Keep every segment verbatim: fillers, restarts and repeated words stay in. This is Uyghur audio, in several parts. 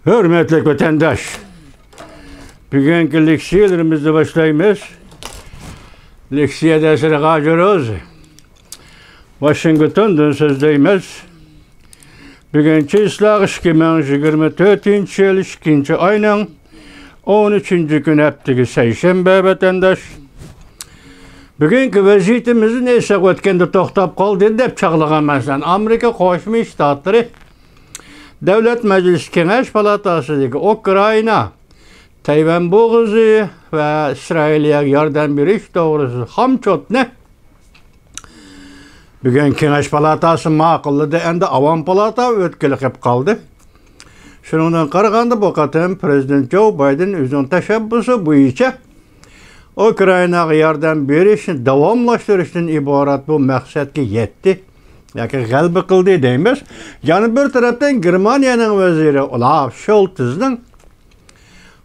ھۆرمەتلىك ۋەتەنداش، بۈگۈنكى لېكسىيەلىرىمىزنى باشلايمىز. لېكسىيە دەرسلىرى غاجىروز. ۋاشىنگتوندىن سۆزلەيمىز. بۈگۈن چىسلاغ ئىككى مىڭ يىگىرمە تۆتىنچى يىل ئىككىنچى ئاينىڭ ئون ئۈچىنچى كۈنى، ھەپتىگە سەيشەنبە، ۋەتەنداش. بۈگۈنكى ۋەزىيىتىمىزنى ئېيتساق، ئۆتكەندە توختاپ قالدى دەپ چاغلىغان مەسىلەن، ئامېرىكا قوشما شتاتلىرى دۆلەت مەجلىسى كېڭەش پالاتاسىدىكى ئۇكرائىنا، تەيۋەن بوغۇزى ۋە ئىسرائىلىيەگە ياردەم بېرىش توغرىسىدا خامچوتنى بۈگۈن كېڭەش پالاتاسى ماقۇللىدى، ئەمدى ئاۋام پالاتا ئۆتكىلى قېلىپ قالدى. شۇنىڭدىن قارىغاندا، بۇ قېتىم پىرېزىدېنت جو بايدېن ئۆزىنىڭ تەشەببۇسى بويىچە ئۇكرائىناغا ياردەم بېرىشنى داۋاملاشتۇرۇشتىن ئىبارەت بۇ مەقسەتكە يەتتى ياكى غەلىبە قىلدى دەيمىز. يەنە بىر تەرەپتىن، گېرمانىيەنىڭ ۋەزىرى ئولاف شولتىزنىڭ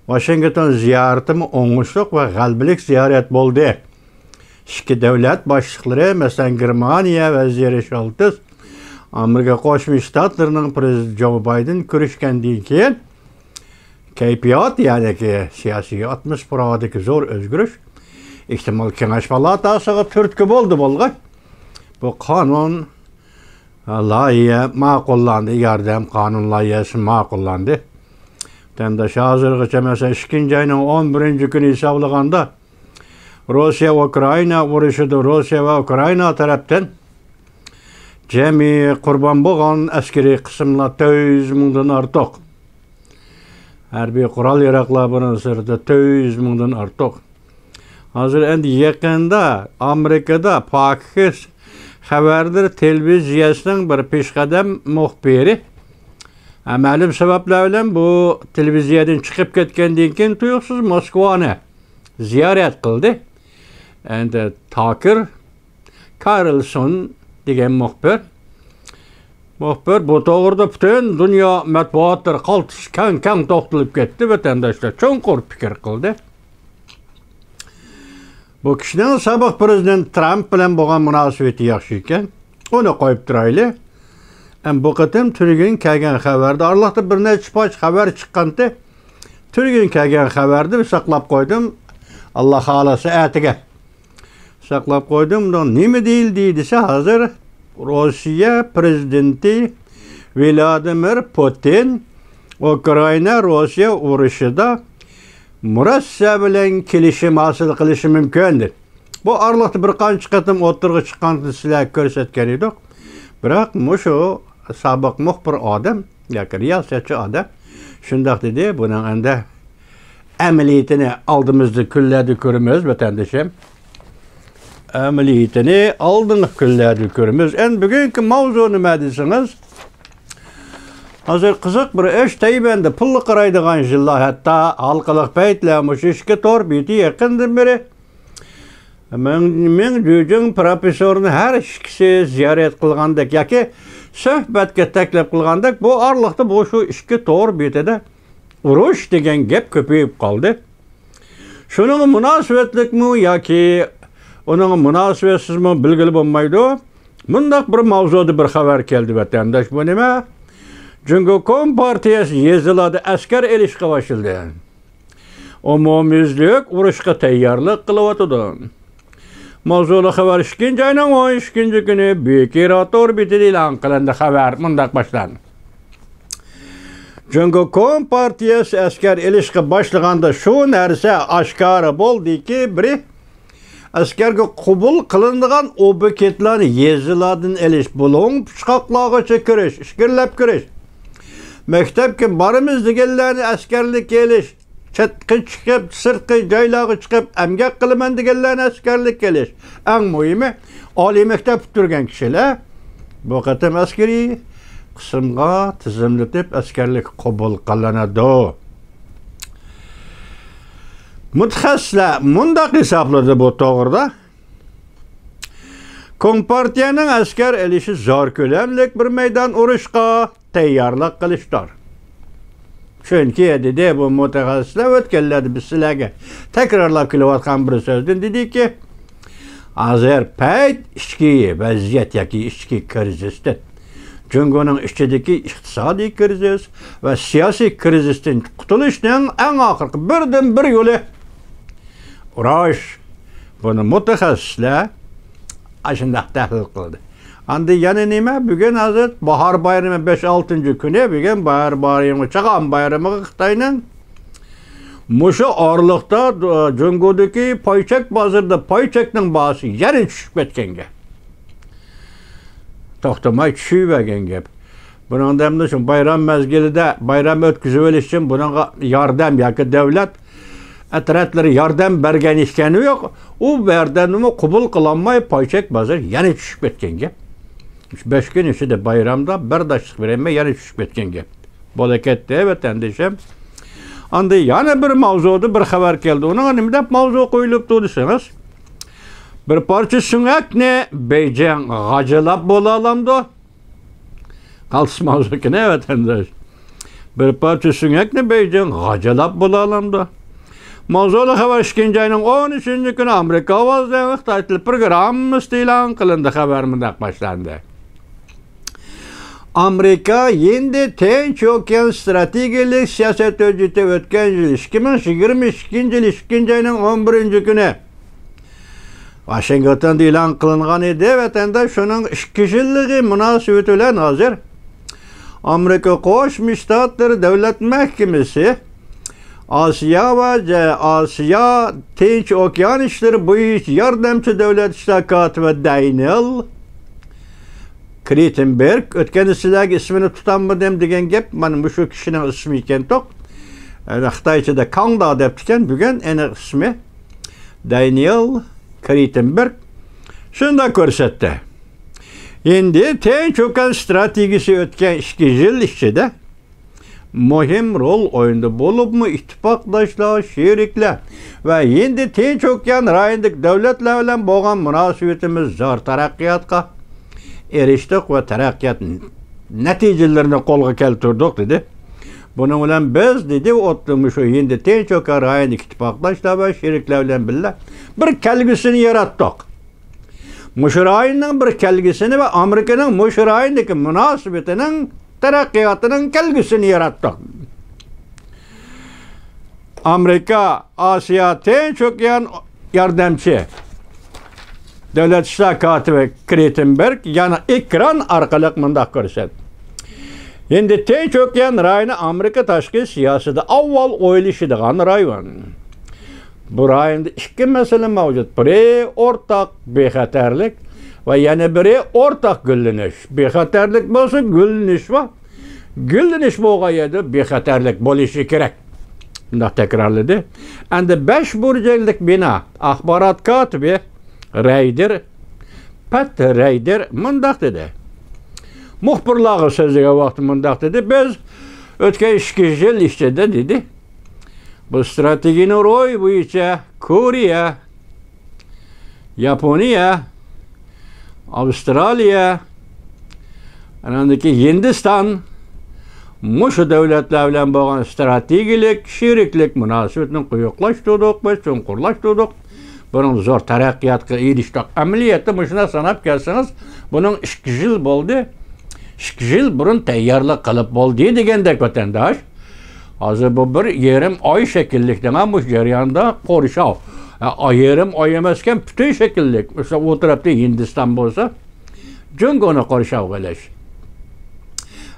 ۋاشىنگتون زىيارىتىمۇ ئوڭۇشلۇق ۋە غەلىبىلىك زىيارەت بولدى. ئىككى دۆلەت باشلىقلىرى، مەسىلەن، گېرمانىيە ۋەزىرى شولتىز، ئامېرىكا قوشما شتاتلىرىنىڭ پىرېزىدېنتى جو بايدېن كۆرۈشكەندىن كېيىن، كەيپىيات، يەنىكى سىياسىي ئاتموسفېرادىكى زور ئۆزگىرىش ئېھتىمال كېڭەش پالاتاسىغا تۈرتكە بولدى بولغاي. بۇ قانۇن لايىھە ماقۇللاندى، ياردەم قانۇن لايىھەسى ماقۇللاندى. ۋەتەنداش، ھازىرغىچە، مەسىلەن، ئىككىنچى ئاينىڭ ئون بىرىنچى كۈنى ھېسابلىغاندا، روسىيە ئۇكرائىنا ئۇرۇشىدا روسىيە ۋە ئۇكرائىنا تەرەپتىن جەمئىي قۇربان بولغان ئەسكىرىي قىسىملار تۆت يۈز مىڭدىن ئارتۇق. ھەربىي قورال ياراغلار بۇنىڭ سىرتىدا تۆت يۈز مىڭدىن ئارتۇق. ھازىر ئەمدى يېقىندا ئامېرىكىدا پاكىس خەۋەرلىرى تېلېۋىزىيەسىنىڭ بىر پېشقەدەم مۇخبىرى، مەلۇم سەۋەبلەر بىلەن بۇ تېلېۋىزىيەدىن چىقىپ كەتكەندىن كېيىن، تۇيۇقسىز موسكۋانى زىيارەت قىلدى. ئەمدى تاكېر كارلسون دېگەن مۇخبىر. مۇخبىر بۇ توغرىدا پۈتۈن دۇنيا مەتبۇئاتلىرى قالتىس كەڭ-كەڭ توختىلىپ كەتتى، ۋەتەنداشلار چوڭقۇر پىكىر قىلدى. بۇ كىشىنىڭ سابىق پىرېزىدېنت ترامپ بىلەن بولغان مۇناسىۋىتى ياخشى ئىكەن. ئۇنى قويۇپ تۇرايلى. ئەم، بۇ قېتىم تۈنۈگۈن كەلگەن خەۋەردە، ئارىلىقتا بىر نەچچە پارچە خەۋەر چىققانتى. تۈنۈگۈن كەلگەن خەۋەردە ساقلاپ قويدۇم. ئاللا خالىسا ئەتىگە ساقلاپ قويدۇم. بۇنىڭ نېمە دېيىلدى دېسە، ھازىر روسىيە پىرېزىدېنتى ۋلادىمىر پۇتىن ئۇكرائىنا روسىيە ئۇرۇشىدا مۇرەسسە بىلەن كېلىشىم ھاسىل قىلىشى مۇمكىن، دېدى. بۇ ئارىلىقتا بىر قانچە قېتىم ئوتتۇرىغا چىققاندا سىلەرگە كۆرسەتكەن ئىدۇق. بىراق مۇشۇ سابىق مۇخبىر ئادەم ياكى رىياسەتچى ئادەم شۇنداق دېدى. بۇنىڭ ئەمدى ئەمەلىيىتىنى ئالدىمىزدا كۈنلەردە كۆرىمىز، ۋەتەندىشىم. ئەمەلىيىتىنى ئالدىنقى كۈنلەردە كۆرىمىز. ئەمدى بۈگۈنكى ماۋزۇ نېمە دېسىڭىز، ھازىر قىزىق بىر ئىش، تەيۋەندە پۇلغا قارايدىغان يىللار، ھەتتا ھالقىلىق پەيتلەر مۇشۇ ئىككى تور بېتى يېقىندىن بېرى مىڭ، مىڭ جۈجۈڭ پروفېسسورنى ھەر ئىككىسى زىيارەت قىلغاندەك ياكى سۆھبەتكە تەكلىپ قىلغاندەك، بۇ ئارىلىقتا بۇ شۇ ئىككى تور بېتىدە ئۇرۇش دېگەن گەپ كۆپىيىپ قالدى. شۇنىڭغا مۇناسىۋەتلىكمۇ ياكى ئۇنىڭغا مۇناسىۋەتسىزمۇ بىلگىلى بولمايدۇ. مۇنداق بىر ماۋزۇدا بىر خەۋەر كەلدى، ۋەتەنداش. بۇ نېمە؟ جۇڭگو كومپارتىيەسى يېزىلاردا ئەسكەر ئېلىشقا باشلىدى. ئومۇميۈزلۈك ئۇرۇشقا تەييارلىق قىلىۋاتىدۇ. ماۋزۇلۇق خەۋەر ئىككىنچى ئاينىڭ ئون ئىككىنچى كۈنى بىكىرا تور بېتىدە ئېلان قىلىندى. خەۋەر مۇنداق باشلاندى. جۇڭگو كومپارتىيەسى ئەسكەر ئېلىشقا باشلىغاندا شۇ نەرسە ئاشكارا بولدىكى، بىرى، ئەسكەرگە قوبۇل قىلىنىدىغان ئوبيېكتلارنى يېزىلاردىن ئېلىش، بۇلۇڭ پۇچقاقلارغىچە كىرىش، ئىچكىرىلەپ كىرىش، مەكتەپكە بارىمىز دېگەنلەرنى ئەسكەرلىككە ئېلىش، چەتكە چىقىپ، سىرتقى جايلارغا چىقىپ، ئەمگەك قىلىمەن دېگەنلەرنى ئەسكەرلىككە ئېلىش. ئەڭ مۇھىمى، ئالىي مەكتەپ پۈتتۈرگەن كىشىلەر بۇ قېتىم ئەسكىرىي قىسىمغا تىزىملىتىپ، ئەسكەرلىككە قوبۇل قىلىنىدۇ. مۇتەخەسسىسلەر مۇنداق ھېسابلىدى بۇ توغرىدا: كومپارتىيەنىڭ ئەسكەر ئېلىشى زور كۆلەملىك بىر مەيدان ئۇرۇشقا تەييارلىق قىلىشتۇر. چۈنكى، دېدى بۇ مۇتەخەسسىسلەر، ئۆتكەنلەردە بىز سىلەرگە تەكرارلاپ كېلىۋاتقان بىر سۆزدىن دېدىكى، ھازىر پەيت ئىچكى ۋەزىيەت ياكى ئىچكى كىرىزىستىن جۇڭگونىڭ ئىچىدىكى ئىقتىسادىي كىرىزىس ۋە سىياسىي كىرىزىستىن قۇتۇلۇشنىڭ ئەڭ ئاخىرقى بىردىنبىر يولى ئۇرۇش. بۇنى مۇتەخەسسىسلەر ئاشۇنداق تەھلىل قىلدى. ئاندىن يەنە نېمە؟ بۈگۈن ھازىر باھار بايرىمى، بەش ئالتىنچى كۈنى، بۈگۈن باھار بايرىمى، چاغان بايرىمىغا خىتاينىڭ مۇشۇ ئارىلىقتا، جۇڭگودىكى پايچەك بازىرىدا پايچەكنىڭ باھاسى يەنە چۈشۈپ كەتكەن گەپ. توختىماي چۈشۈۋەرگەن گەپ. بۇنىڭدا ئەمدى شۇ بايرام مەزگىلىدە بايرام ئۆتكۈزۈۋېلىش ئۈچۈن بۇنىڭغا ياردەم ياكى دۆلەت ئەترەتلىرى ياردەم بەرگەن ئىكەنمۇ يوق، ئۇ ياردەمنىمۇ قوبۇل قىلالماي، پايچەك بازىرى يەنە چۈشۈپ كەتكەن گەپ. شۇ بەش كۈن ئىچىدە بايرامدا بەرداشلىق بېرەلمەي يەنە چۈشۈپ كەتكەن گەپ. بولا كەتتى، ۋەتەندىشىم. ئاندىن يەنە بىر ماۋزۇدا بىر خەۋەر كەلدى. ئۇنىڭغا نېمە دەپ ماۋزۇ قويۇلۇپتۇ دېسىڭىز، بىر پارچە سۆڭەكنى بېيجىڭ غاجىلاپ بولالامدۇ؟ قالتىس ماۋزۇكىنى، ۋەتەنداش. بىر پارچە سۆڭەكنى بېيجىڭ غاجىلاپ بولالامدۇ؟ ماۋزۇلۇق خەۋەر ئىككىنچى ئاينىڭ ئون ئۈچىنچى كۈنى ئامېرىكا ئاۋازى خىتاي تىل پروگراممىسىدا ئېلان قىلىندى. خەۋەر مۇنداق باشلاندى. ئامېرىكا ھىندى تىنچ ئوكيان ستراتېگىيەلىك سىياسەت ھۆججىتى ئۆتكەن يىل ئىككى مىڭ يىگىرمە ئىككىنچى يىل ئىككىنچى ئاينىڭ ئون بىرىنچى كۈنى ۋاشىنگتوندا ئېلان قىلىنغان ئىدى. ۋەتەنداش، شۇنىڭ ئىككى يىللىقى مۇناسىۋىتى بىلەن ھازىر ئامېرىكا قوشما شتاتلىرى دۆلەت مەھكىمىسى ئاسىيا ۋە جە-، ئاسىيا تىنچ ئوكيان ئىشلىرى بويىچە ياردەمچى دۆلەت ئىشلار كاتىپى دانىيېل كرىتېنبېرگ، ئۆتكەندە سىلەرگە ئىسمىنى تۇتالمىدىم دېگەن گەپ، مانا مۇشۇ كىشىنىڭ ئىسمى ئىكەنتۇق. ئەنە خىتايچىدا كاڭدا دەپتىكەن، بۈگۈن ئېنىق ئىسمى دانىيېل كرىتېنبېرگ شۇنداق كۆرسەتتى. ھىندى تىنچ ئوكيان ستراتېگىيىسى ئۆتكەن ئىككى يىل ئىچىدە مۇھىم رول ئوينىدى. بولۇپمۇ ئىتتىپاقداشلار، شېرىكلەر ۋە ھىندى تىنچ ئوكيان رايونىدىكى دۆلەتلەر بىلەن بولغان مۇناسىۋىتىمىز زور تەرەققىياتقا ئېرىشتۇق ۋە تەرەققىيات نەتىجىلىرىنى قولغا كەلتۈردۇق، دېدى. بۇنىڭ بىلەن بىز، دېدى، ئوتتۇ مۇشۇ ھىندى تىنچ ئوكيان رايونىدىكى ئىتتىپاقداشلار ۋە شېرىكلەر بىلەن بىللە بىر كەلگۈسىنى ياراتتۇق. مۇشۇ رايوننىڭ بىر كەلگۈسىنى ۋە ئامېرىكىنىڭ مۇشۇ رايوندىكى مۇناسىۋىتىنىڭ تەرەققىياتىنىڭ كەلگۈسىنى ياراتتۇق. ئامېرىكا ئاسىيا تىنچ ئوكيان ياردەمچى دۆلەت ئىشلار كاتىپى كرىتېنبېرگ يەنە ئېكران ئارقىلىق مۇنداق كۆرسەتتى. ھىندى تىنچ ئوكيان رايونى ئامېرىكا تاشقى سىياسىتىدە ئاۋۋال ئويلىشىدىغان رايون. بۇ رايوندا ئىككى مەسىلە مەۋجۇت. بىرى ئورتاق بىخەتەرلىك ۋە يەنە بىرى ئورتاق گۈللىنىش. بىخەتەرلىك بولسا گۈللىنىش بار. گۈللىنىش بولغان يەردە بىخەتەرلىك بولۇشى كېرەك. مۇنداق تەكرارلىدى. ئەمدى بەش بۇرجەكلىك بىنا ئاخبارات كاتىپى رەيدېر، پەت رەيدېر مۇنداق دېدى. مۇخبىرلارغا سۆزلىگەن ۋاقتى مۇنداق دېدى. بىز ئۆتكەن ئىككى يىل ئىچىدە، دېدى، بۇ ستراتېگىيەنىڭ روھى بويىچە كورېيە، ياپونىيە، ئاۋسترالىيە، ئاندىن كېيىن ھىندىستان، مۇشۇ دۆلەتلەر بىلەن بولغان ستراتېگىيەلىك شېرىكلىك مۇناسىۋىتىنى قويۇقلاشتۇردۇق ۋە چوڭقۇرلاشتۇردۇق. بۇنىڭ زور تەرەققىياتقا ئېرىشتۇق. ئەمەلىيەتتە مۇشۇنداق ساناپ كەلسىڭىز، بۇنىڭ ئىككى يىل بولدى. ئىككى يىل بۇرۇن تەييارلىق قىلىپ بولدى دېگەندەك، ۋەتەنداش. ھازىر بۇ بىر يېرىم ئاي شەكىللىك دەڭا مۇشۇ جەرياندا قورشاۋ. ھە، يېرىم ئاي ئەمەسكەن، پۈتۈن شەكىللىك. مەسىلەن، ئۇ تەرەپتە ھىندىستان بولسا، جۇڭگونى قورشاۋغا ئېلىش.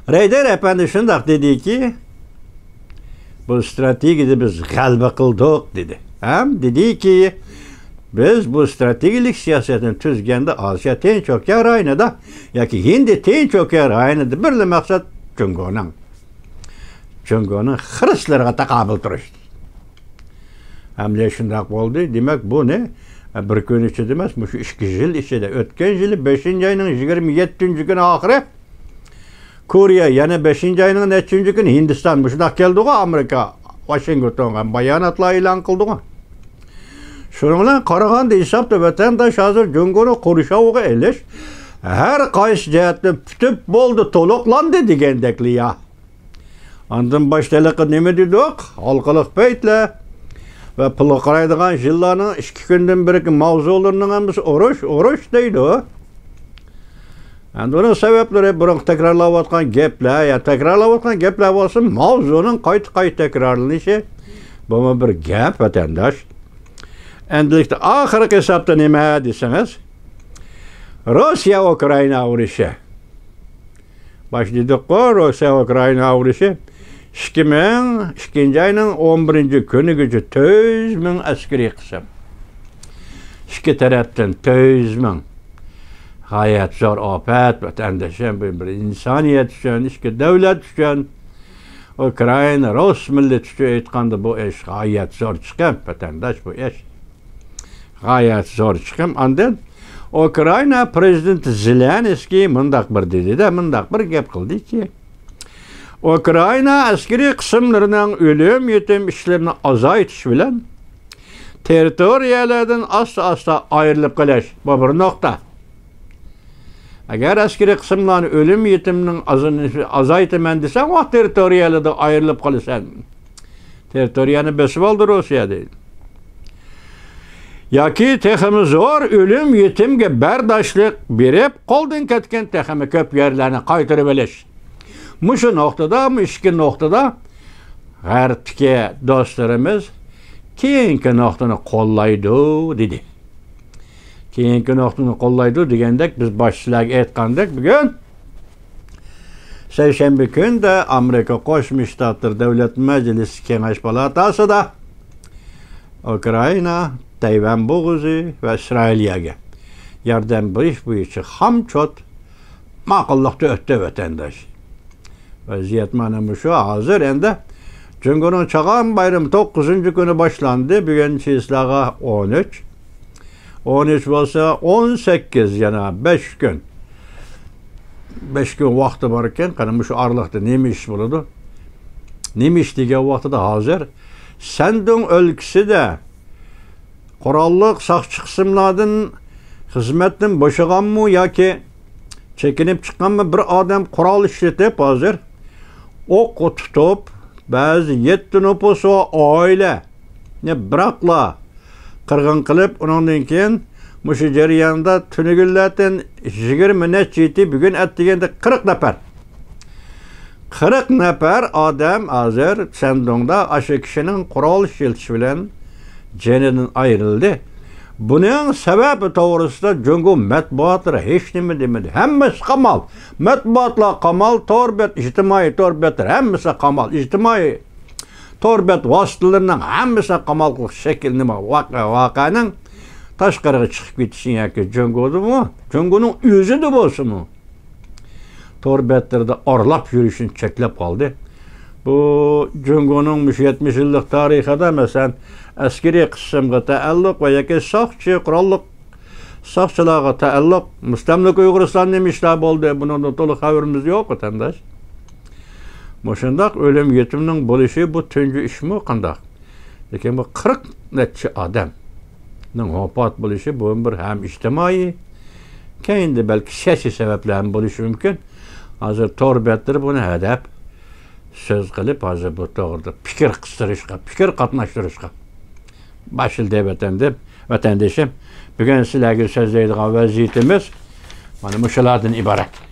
رەيدەر ئەپەندى شۇنداق دېدىكى، بۇ ستراتېگىيەدە بىز غەلىبە قىلدۇق، دېدى. ھەم دېدىكى، بىز بۇ ستراتېگىيەلىك سىياسەتنى تۈزگەندە ئاسىيا تىنچ ئوكيان رايونىدا ياكى ھىندى تىنچ ئوكيان رايونىدا بىرلا مەقسەت جۇڭگونىڭ، جۇڭگونىڭ خىرىسلىرىغا تاقابىل تۇرۇش. ئەمدى شۇنداق بولدى. دېمەك، بۇنى بىر كۈن ئىچىدە ئەمەس، مۇشۇ ئىككى يىل ئىچىدە، ئۆتكەن يىلى بەشىنچى ئاينىڭ يىگىرمە يەتتىنچى كۈنى ئاخىرى كورېيە، يەنە بەشىنچى ئاينىڭ نەچچىنچى كۈنى ھىندىستان، مۇشۇنداق كەلدىغۇ ئامېرىكا، ۋاشىنگتونغا باياناتلار ئېلان قىلدىغۇ. شۇنىڭ بىلەن قارىغاندا ھېسابتا ۋەتەنداش ھازىر جۇڭگونى قورشاۋغا ئېلىش ھەر قايسى جەھەتتىن پۈتۈپ بولدى، تولۇقلاندى دېگەندەكلا يا. ئاندىن باشتا ھېلىقى نېمە دېدۇق؟ ھالقىلىق پەيتلەر ۋە پۇلغا قارايدىغان يىللارنىڭ ئىككى كۈندىن بىركى ماۋزۇلىرىنىڭ ھەممىسى ئۇرۇش، ئۇرۇش دەيدۇ. ئەمدى ئۇنىڭ سەۋەبلىرى بۇرۇنقى تەكرارلاۋاتقان گەپلەر، يا تەكرارلاۋاتقان گەپلەر بولسۇن، ماۋزۇنىڭ قايتا-قايتا تەكرارلىنىشى، بۇمۇ بىر گەپ، ۋەتەنداش. ئەمدىلىكتە ئاخىرقى ھېسابتا نېمە دېسىڭىز، روسىيە ئۇكرائىنا ئۇرۇشى. باشتا دېدۇققۇ، روسىيە ئۇكرائىنا ئۇرۇشى ئىككى مىڭ، ئىككىنچى ئاينىڭ ئون بىرىنچى كۈنىگىچە تۆت يۈز مىڭ ئەسكىرىي قىسىم. ئىككى تەرەپتىن تۆت يۈز مىڭ. غايەت زور ئاپەت، ۋەتەنداشلار، بۇ بىر ئىنسانىيەت ئۈچۈن، ئىككى دۆلەت ئۈچۈن، ئۇكرائىنا، رۇس مىللىتى ئۈچۈن ئېيتقاندا بۇ ئىش غايەت زور چىقىم، ۋەتەنداش، بۇ ئىش. غايەت زور چىقىم. ئاندىن ئۇكرائىنا پرېزىدېنتى زېلېنسكىي مۇنداق بىر دېدى-دە، مۇنداق بىر گەپ قىلدىكى، ئۇكرائىنا ئەسكىرىي قىسىملىرىنىڭ ئۆلۈم-يېتىم ئىشلىرىنى ئازايتىش بىلەن تېررىتورىيەلەردىن ئاستا-ئاستا ئايرىلىپ قېلىش. بۇ بىر نۇقتا. ئەگەر ئەسكىرىي قىسىملارنى ئۆلۈم-يېتىمنىڭ ئازىنى-، ئازايتىمەن دېسەڭ، ۋاق تېررىتورىيەلەردىن ئايرىلىپ قالىسەن. تېررىتورىيەنى بېسىۋالدى روسىيە دەيدۇ. ياكى تېخىمۇ زور ئۆلۈم-يېتىمگە بەرداشلىق بېرىپ، قولدىن كەتكەن تېخىمۇ كۆپ يەرلەرنى قايتۇرۇۋېلىش. مۇشۇ نۇقتىدا، مۇشۇ ئىككى نۇقتىدا غەربتىكى دوستلىرىمىز كېيىنكى نۇقتىنى قوللايدۇ، دېدى. كېيىنكى نۇقتىنى قوللايدۇ دېگەندەك، بىز باشتا سىلەرگە ئېيتقاندەك، بۈگۈن سەيشەنبە كۈندە ئامېرىكا قوشما شتاتلىرى دۆلەت مەجلىسى كېڭەش پالاتاسىدا ئۇكرائىنا، تەيۋەن بوغۇزى ۋە ئىسرائىلىيەگە ياردەم بېرىش بويىچە خام چوت ماقۇللۇقتا ئۆتتى، ۋەتەنداش. ۋەزىيەت مانا مۇشۇ. ھازىر ئەمدى جۇڭگونىڭ چاغان بايرىمى توققۇزىنچى كۈنى باشلاندى. بۈگۈن چىسلاغا ئون ئۈچ. ئون ئۈچ بولسا ئون سەككىز، يەنە بەش كۈن. بەش كۈن ۋاقتى بار ئىكەن. قېنى مۇشۇ ئارىلىقتا نېمە ئىش بولىدۇ؟ نېمە ئىش دېگەن ۋاقتىدا ھازىر سەندۇڭ ئۆلكىسىدە قوراللىق ساقچى قىسىملاردىن خىزمەتتىن بوشىغانمۇ ياكى چېكىنىپ چىققانمۇ بىر ئادەم قورال ئىشلىتىپ، ھازىر ئوققا تۇتۇپ، بەزى يەتتە نوپۇس ۋە ئائىلەنى بىراقلا قىرغىن قىلىپ، ئۇنىڭدىن كېيىن مۇشۇ جەرياندا تۈنۈگۈنلەردىن يىگىرمە نەچچە يېتى، بۈگۈن ئەتىگەندە قىرىق نەپەر. قىرىق نەپەر ئادەم ھازىر سەندۇڭدا ئاشۇ كىشىنىڭ قورال ئىشلىتىشى بىلەن جېنىدىن ئايرىلدى. بۇنىڭ سەۋەبى توغرىسىدا جۇڭگو مەتبۇئاتلىرى ھېچنېمە دېمىدى. ھەممىسى قامال. مەتبۇئاتلار قامال، تور بەت، ئىجتىمائىي تور بەتلەر ھەممىسى قامال. ئىجتىمائىي تور بەت ۋاسىتىلىرىنىڭ ھەممىسى قامال قىلىش شەكلى نېمە؟ ۋەقە-، ۋەقەنىڭ تاشقىرىغا چىقىپ كېتىشى ياكى جۇڭگودىمۇ، جۇڭگونىڭ ئۆزىدە بولسىمۇ، تور بەتلىرىدە ئارىلاپ يۈرۈشىنى چەكلەپ قالدى. بۇ جۇڭگونىڭ مۇشۇ يەتمىش يىللىق تارىخىدا، مەسىلەن، ئەسكىرىي قىسىمغا تەئەللۇق ۋە ياكى ساقچى، قوراللىق ساقچىلارغا تەئەللۇق مۇستەملىكە ئۇيغۇرىستاندا نېمە ئىشلار بولدى، بۇنىڭدىن تولۇق خەۋىرىمىز يوق، ۋەتەنداش. مۇشۇنداق ئۆلۈم-يېتىمنىڭ بولۇشى بۇ تۇنجى ئىشمۇ قانداق؟ لېكىن بۇ قىرىق نەچچە ئادەمنىڭ ۋاپات بولۇشى بۇ بىر ھەم ئىجتىمائىي، كەينىدە بەلكى سىياسىي سەۋەبلەر ھەم بولۇشى مۇمكىن. ھازىر تور بەتلىرى بۇنى ھەدەپ سۆز قىلىپ، ھازىر بۇ توغرىدا پىكىر قىستۇرۇشقا، پىكىر قاتناشتۇرۇشقا باشلىدى، ۋەتەندە-، ۋەتەندىشىم. بۈگۈن سىلەرگە سۆزلەيدىغان ۋەزىيىتىمىز مانا مۇشۇلاردىن ئىبارەت.